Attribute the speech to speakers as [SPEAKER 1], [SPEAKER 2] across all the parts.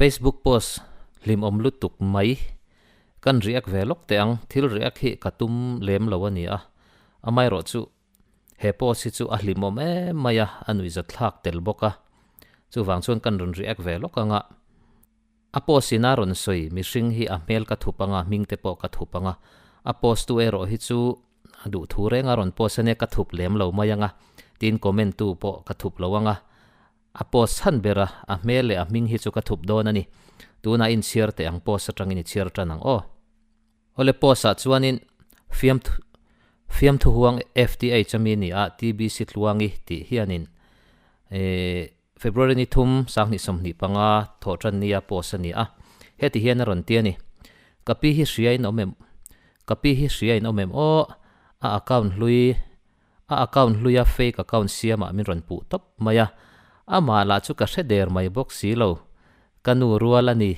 [SPEAKER 1] Facebook post hlimawm lutuk mai kan react ve lawk teh ang, thil react hi ka tum lem lo a ni a, amaherawhchu he post hi chu a hlimawm em mai a, a nuihzatthlak tel bawk a, chuvang chuan kan rawn react ve lawk ang a, a post in a rawn sawi mihring hi a hmel ka thup ang a, hming te pawh ka thup ang a, a post tu erawh hi chu a duh thu reng a rawn post a nia ka thup lem lo mai ang a, tin comment tu pawh ka thup lo ang a. A post chhan ber a, a hmel leh a hming hi chu ka thup dawn a ni. Tunah inchhiar teh ang post atangin i chhiar tan ang aw. Awle post ah chuanin fiamthu fiamthu huang FTH ami ni a TBC Tluangi tih hianin eh February ni thum sanghnih 25 thawh tan nia post a ni a. Heti hian a rawn ti a ni. Ka pi hi hria in awm em ka pi hi hria in awm em aw a account hlui A account hluia fake account siamah min rawn puh tawp mai a, amah lah chu ka hre der mai bawk si lo. Ka nu rual a ni,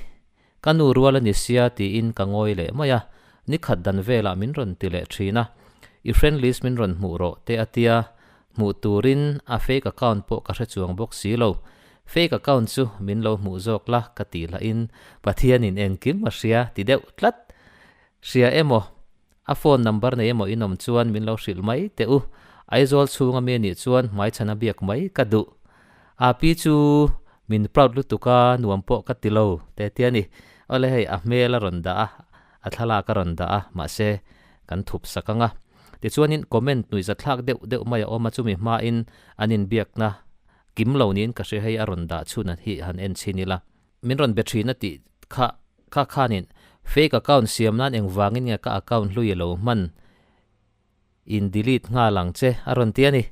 [SPEAKER 1] ka nu rual a ni sia tiin ka ngawi leh mai a, nikhat dan velah min rawn ti leh thin a, i friend list min rawn hmuh rawh te a tia, hmuh turin a fake account pawh ka hre chuang bawk si lo. Fake account chu min lo hmuh zawk la ka tih lahin Pathianin engkim a hria ti deuh tlat. Hria emaw? A phone number nei emaw in awm chuan min lo hrilh mai teh u. Aizawl chhunga mi anih chuan hmaichhana biak mai ka duh. A pi chu min proud lutuk a, nuam pawh ka ti lo te tia ni. Awle hei a hmel a rawn dah a, a thlalak a rawn dah a, mahse kan thup sak ang a. Tichuanin comment nuihzathlak deuh deuh mai a awm a, chumi hmain an inbiakna kim lo niin ka hria hei a rawn dah chhun a hi han en chhin ila. Min rawn be thin a tih kha kha khanin fake account siam nan engvangin nge ka account hlui a lo hman in delete nghal ang che a rawn ti a ni.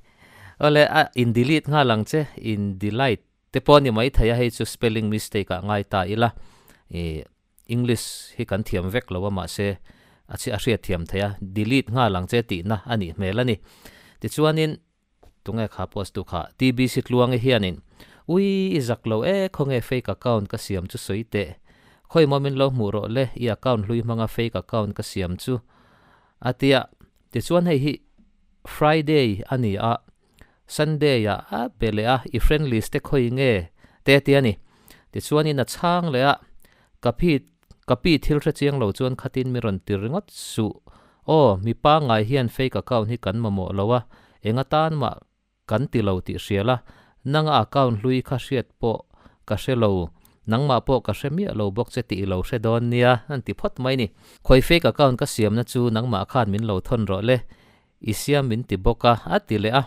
[SPEAKER 1] Awle a in delete nghal ang che in delight te pawh a ni maithei a hei chu spelling mistake ah ngai ta ila ih English hi kan thiam vek lo a mahse a chi a hriat thiam thei a delete nghal ang che tihna a nih hmel a ni. Tichuanin Tunge kha post tu kha? TBC Tluangi hianin, Ui, i zak lo e, khawnge fake account ka siam chu sawi teh. Khawi maw min lo hmuh rawh le, i account hlui hmanga fake account ka siam chu. A ti a, tichuan hei hi Friday a ni a, Sunday ah a be leh a, i friend list te khawi nge te a ti a ni. Tichuanin a chhang leh a, ka pi ka pi thil hre chiang lo chuan khatin mi rawn ti ringawt suh. Aw, mi pangngai hian fake account hi kan mamawh lo a, eng atan mah kan ti lo tih hria la, nanga account hlui kha hriat pawh ka hre lo, nangmah pawh ka hre miah lo bawk che tih i lo hre dawn nia, an ti phawt mai ni. Khawi fake account ka siamna chu nangmah khan min lo thawn rawh le, i siam min ti bawk a, a ti leh a.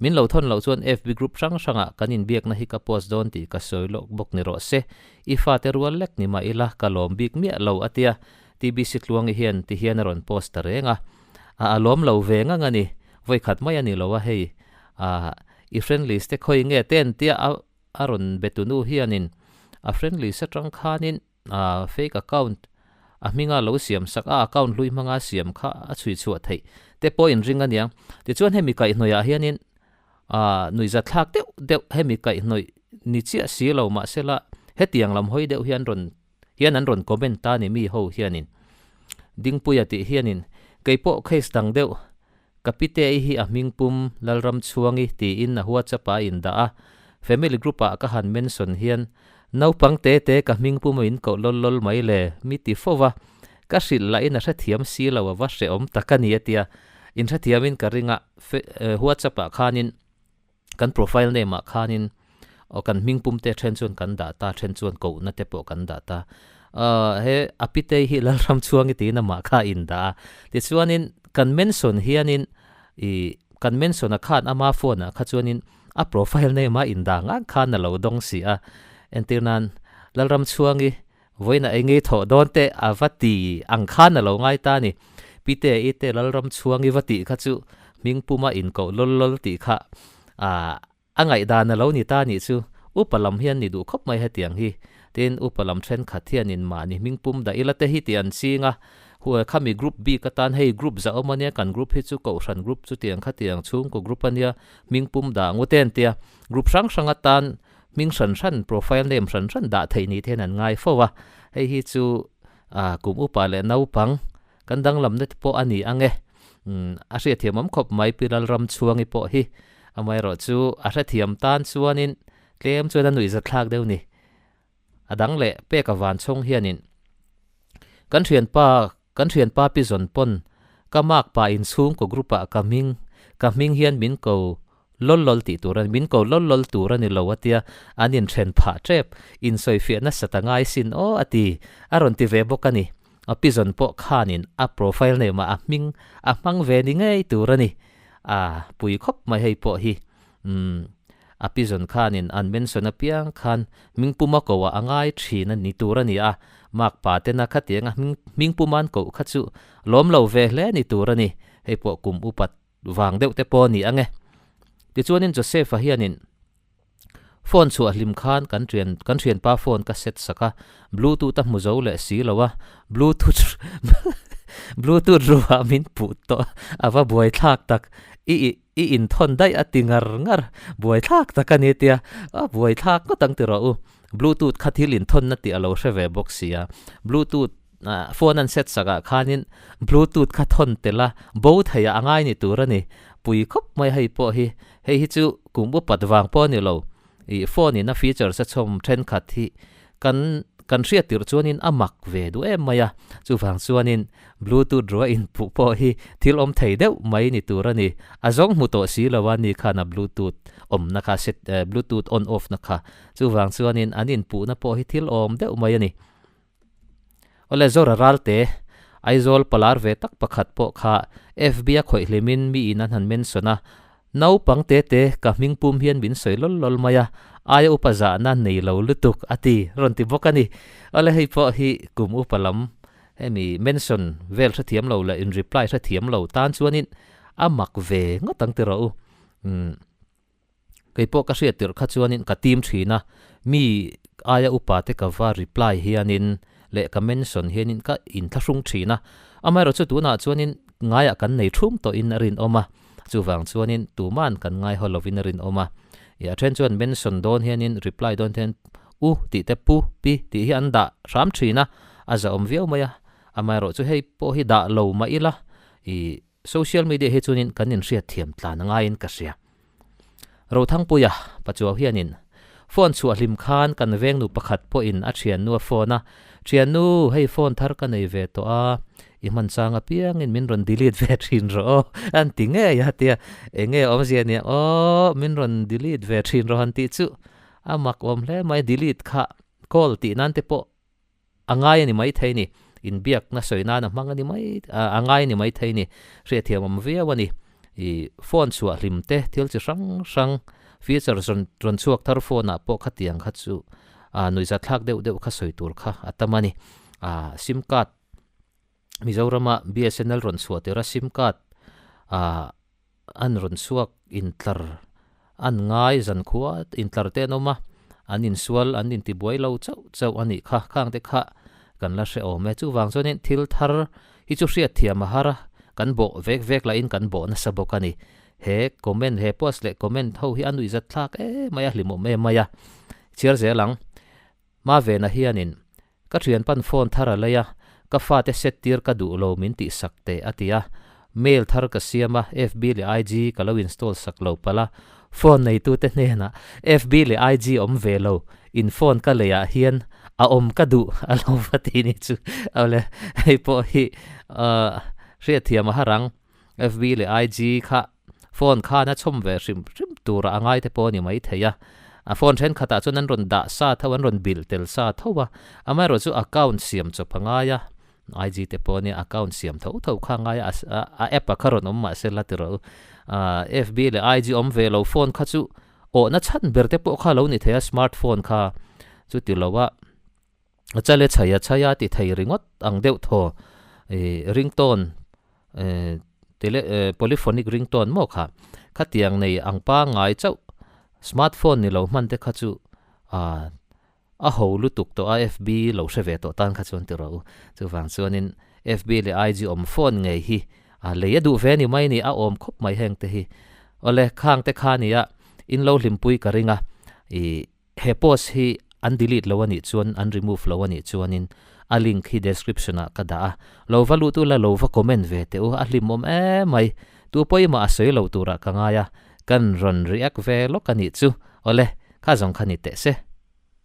[SPEAKER 1] Min lo thawn loh chuan FB group hrang hrangah kan inbiakna hi ka post dawn tih ka sawi lawk bawk ni rawh se. I fate rual lek ni mah ila ka lawm bik miah lo a tia. TBC Tluangi hian ti hian a rawn post ta reng a. A a lawm lo ve ngang a ni. Vawikhat mai a ni lo a hei. A i friend list te khawi nge te an tia a a rawn be tunu hianin a friend list atang khanin a fake account a hminga lo siam sak a account hlui hmanga siam kha a chhui chhuah theih te pawh in ring aniang. Tichuan hemi kaihhnawih ah hianin ah nuihzat thlak deuh deuh hemi kaihhnawih ni chiah si lo mahsela hetiang lam hawi deuh hian rawn hian an rawn comment ta ni mi ho hianin Dingpuia tih hianin keipawh case dang deuh ka pite i hi a hming pum Lalramchhuangi tiin a WhatsApp ah a indah a, family group ah ka han mention hian naupang te te ka hming pum a in koh lawl lawl mai le mi ti fo va, ka hrilh lah in a hrethiam si lo a va hrehawm tak a ni a tia, in hrethiam in ka ring a, WhatsApp ah khanin kan profile name ah khanin aw kan hming pum te then chuan kan dah ta then chuan kohna te pawh kan dah ta ahh he a pitei hi Lalramchhuangi tiin amah kha a indah a tichuanin kan mention hianin ih kan mention a khan ama phone ah kha chuanin a profile name a indah ngang khan a lo dawng si a entir nan Lalramchhuangi vawiin a ei ngei thawh dawn te a va ti ang khan a lo ngai ta a ni. Pite i te Lalramchhuangi va tih kha chu hming puma inkoh lawl lawl tih kha ah a ngaihdan a lo ni ta nih chu. Upa lam hian ni duh khawp mai hetiang hi. Tin, upa lam thenkhat hianin mahni hming pum dah ila te hi tih an ching a. Hu khami group bik atan hei group zah awm ania kan group hi chu kohhran group chutiang khatiang chhungkaw group ania hming pum dah ngut en tia group hrang hrang atan hming hran hran profile name hran hran dah theih ni te hian an ngai fo a, hei hi chu ah kum upa leh naupang kan danglamna te pawh a ni ang e, umm a hriatthiam awm khawp mai Pi Lalramchhuangi pawh hi amaherawh chu a hrethiam tan chuanin tlem chuan a nuihzat thlak deuh ni. A dang leh pek a van chhawng hianin kan thianpa kan thianpa pi zawn pawn ka mark pa inchhungkaw group ah ka hming ka hming hian min ko lawl lawl tih tur a ni min ko lawl lawl tur a ni lo a tia an inthen phah tep insawifiah nasat a ngai sin aw a ti a rawn ti ve bawk a ni. A pi zawn pawh khanin a profile name ah a hming a hmang ve ni ngei tur a ni. A pui khawp mai hei pawh hi. Umm a pi zawn khanin an mention apiang khan hmingpuma ko ah a ngai thin a ni tur a ni a, mark pa tena khatianga hming hmingpuma'n koh kha chu lawm lo ve hle ni tur a ni. Hei pawh kum upat vang deuh te pawh a ni ang e. Tichuanin Joseph-a hianin phone chhuah hlim khan kan thian kan thianpa phone ka set sak a, bluetooth a hmu zo leh si lo a, bluetooth bluetooth ruah min puh tawh a va buai thlak tak i i i inthawn daih a ti ngar ngar buai thlak tak a ni tia a buai thlak ngawt ang ti rawh u bluetooth kha thil inthawnna tih a lo hre ve bawk sia bluetooth Phone an set sak ah khanin bluetooth kha thawn tel a, bo thei ah a ngai ni tur a ni. Pui khawp mai hei pawh hi. Hei hi chu kum upat vang pawh a ni lo. Ih phone in a features a chhawm thenkhat hi kan kan hriat tirh chuanin a mak ve duh em mai a. Chuvang chuanin bluetooth ruah inpuh pawh hi thil awm thei deuh mai ni tur a ni. A zawng hmu tawh si lo a ni khan a bluetooth awmna kha set bluetooth on off na kha. Chuvang chuanin an inpuhna pawh hi thil awm deuh mai a ni. Awle Zora Ralte, Aizawl palar ve tak pakhat pawh kha FB a khawih hlimin mi in an han mention a, naupang te te ka hming pum hian min sawi lawl lawl mai a, aia upa zahna nei lo lutuk a ti rawn ti bawk a ni. Awle hei pawh hi kum upa lam hemi mention vel hrethiam lo leh in reply hrethiam lo tan chuanin a mak ve ngawt ang tiraw u. Umm. Kei pawh ka hriat tirh kha chuanin ka tim thin a, mi aia upa te ka va reply hianin leh ka mention hianin ka inthlahrung thin a, amaherawhchu tunah chuanin ngaiah kan nei thum tawhin a rinawm a, chuvang chuanin tuman kan ngai haw lovin a rinawm a. Ih a then chuan mention dawn hianin reply dawn hian u tih te pu pi tih hi an dah hram thin a, a zahawm viau mai a, amaherawhchu hei pawh hi dah lo mah ila ih Social media hi chuanin kan inhriat thiam tlan a ngaiin ka hria. Rothangpuia, Pachuau hianin phone chhuah hlim khan kan vengnu pakhat pawhin a thiannu a phone a, Thiannu, hei phone thar ka nei ve tawh a, i hman chang apiangin min rawn delete ve thin rawh aw, an ti ngei a tia, enge awmzia nia aw, min rawn delete ve thin rawh han tih chu a mak awm hle mai, delete kha call tih nan te pawh A ngai a ni maithei ni. Inbiakna sawi nan a hmang a ni mai, a ngai a ni maithei ni. Hriatthiam awm viau a ni. I phone chhuah hlim te, thil chi hrang hrang, features rawn rawn chhuak thar phone ah pawh khatiang kha chu a nuihzatthlak deuh deuh kha sawi tur kha a tam a ni. A sim card Mizorama BSNL rawn chhuah tir a sim card a an rawn chhuak intlar an ngai zankhua intlar te an awm a, an insual an intibuai lo chauh chauh a nih kha, khang te kha kan la hrehawm e. Chuvang chuanin thil thar hi chu hriatthiam a har a, kan bawh vek vek lahin kan bawh nasa bawk a ni. He comment he post leh comment ho hi a nuihzat thlak em mai a, hlimawm em mai a. Chhiar zel ang. Mavena hianin Ka thianpan phone thar a lei a, ka fate set tir ka duh lo min tih sak teh a ti a. Mail thar ka siam a, FB leh IG ka lo install sak lo palh a. Phone neitute hnenah FB leh IG awm ve lo, in phone ka lei ah hian a awm ka duh a lo va ti ni chu. Awle, hei pawh hi hriatthiam a har ang. FB leh IG kha phone khan a chhawm ve hrim hrim tura a ngai te pawh a ni mai thei a. A phone thenkhatah chuan an rawn dah sa tho, an rawn bill tel sa tho a. Amaherawhchu account siam chawp a ngai a, IG te pawh nia account siam tho tho kha a ngai a, a app a kha rawn awm mahse la ti rawh u. FB leh IG awm ve lo phone kha chu awhna chhan ber te pawh kha a lo ni thei a, smartphone kha chu ti lo a. A chale chhaia chhaia ti thei ringawt ang deuh thaw ih ringtone eh tele eh polyphonic ringtone maw kha khatiang nei ang pangngai chauh smartphone ni lo hman te kha chu ah a ho lutuk tawh a FB lo hre ve tawh tan kha chuan ti rawh u chuvang chuanin FB leh IG awm phone ngei hi ah lei a duh ve ni mai ni a awm khawp mai heng te hi awle khang te kha nia in lo hlimpui ka ring a ih. He post hi an delete lo anih chuan an remove lo anih chuanin a link hi description ah ka dah a, lo va lut ula lo va comment ve teh u, a hlimawm emai, tu pawimawh a sawi lo turah ka ngai a, kan rawn react ve lawk anih chu, awle, kha zawng kha ni teh se.